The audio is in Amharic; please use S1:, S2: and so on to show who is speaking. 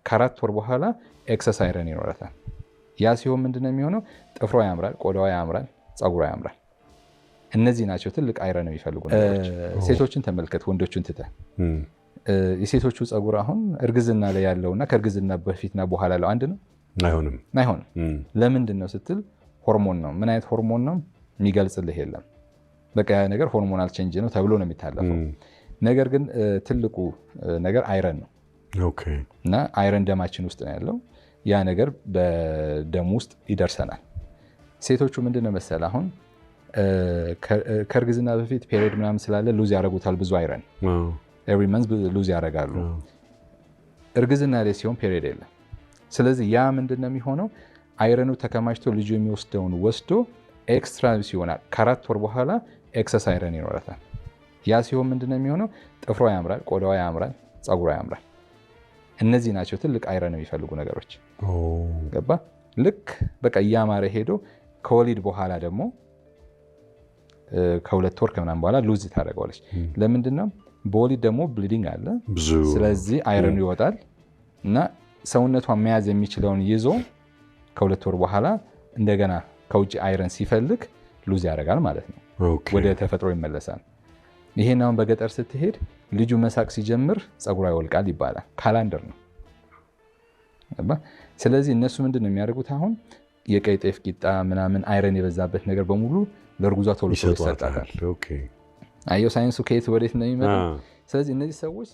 S1: ከ4 ወር በኋላ excess iron ይኖራታል። ያ ሲሆን ምንድነው የሚሆነው? ጥፍሯ ያምራል፣ ቆዳዋ ያምራል፣ ፀጉሯ ያምራል። እነዚህ ናቸው ትልቅ iron የሚፈልጉ ነገሮች። ሴቶችን ተመልከት፣ ወንዶቹን ትተህ። የሴቶቹ ፀጉር አሁን እርግዝና ላይ ያለውና ከእርግዝና በፊትና በኋላ ያለው አንድ ነው?
S2: አይሆንም።
S1: አይሆንም። ለምንድን ነው ስትል ሆርሞን ነው። ምን አይነት ሆርሞን ነው የሚገልጽልህ የለም። በቃ ያ ነገር hormonal change ነው ተብሎ ነው የሚታለፈው። ነገር ግን ትልቁ ነገር iron ነው እና iron ደማችን ውስጥ ነው ያለው። ያ ነገር በደም ውስጥ ይደርሰናል። ሴቶቹ ምንድን ነው መሰለህ፣ አሁን ከእርግዝና በፊት period ምናምን ስላለ lose ያደርጉታል፣ ብዙ iron every month lose ያደርጋሉ። እርግዝና ላይ ሲሆን period የለም። ስለዚህ ያ ምንድን ነው የሚሆነው? Iron ኑ ተከማችቶ ልጁ የሚወስደውን ወስዶ extra ሲሆን ከ4 ወር በኋላ excess iron ይኖራታል። ያ ሲሆን ምንድን ነው የሚሆነው? ጥፍሯ ያምራል፣ ቆዳዋ ያምራል፣ ፀጉሯ ያምራል። እነዚህ ናቸው ትልቅ iron የሚፈልጉ ነገሮች። ገባ? ልክ በቃ እያማረ ሄዶ ከወሊድ በኋላ ደግሞ ከ2 ወር ከምናምን በኋላ lose ታደርገዋለች። ለምንድን ነው? በወሊድ ደግሞ bleeding አለ።
S2: ብዙ።
S1: ስለዚህ iron ኑ ይወጣል እና ሰውነቷ መያዝ የሚችለውን ይዞ ከ2 ወር በኋላ እንደገና ከውጭ iron ሲፈልግ lose ያደርጋል ማለት ነው። ወደ ተፈጥሮ ይመለሳል። ይሄን አሁን በገጠር ስትሄድ ልጁ መሳቅ ሲጀምር ፀጉሯ ይወልቃል ይባላል። Calendar ነው። ስለዚህ እነሱ ምንድን ነው የሚያደርጉት? አሁን የቀይ ጤፍ ቂጣ ምናምን iron የበዛበት ነገር በሙሉ ለእርጉዟ ቶሎ ቶሎ ይሰጣታል።
S2: ይሰጧታል።
S1: አየው ሳይንሱ ከየት ወዴት እንደሚመጣ። ስለዚህ እነዚህ ሰዎች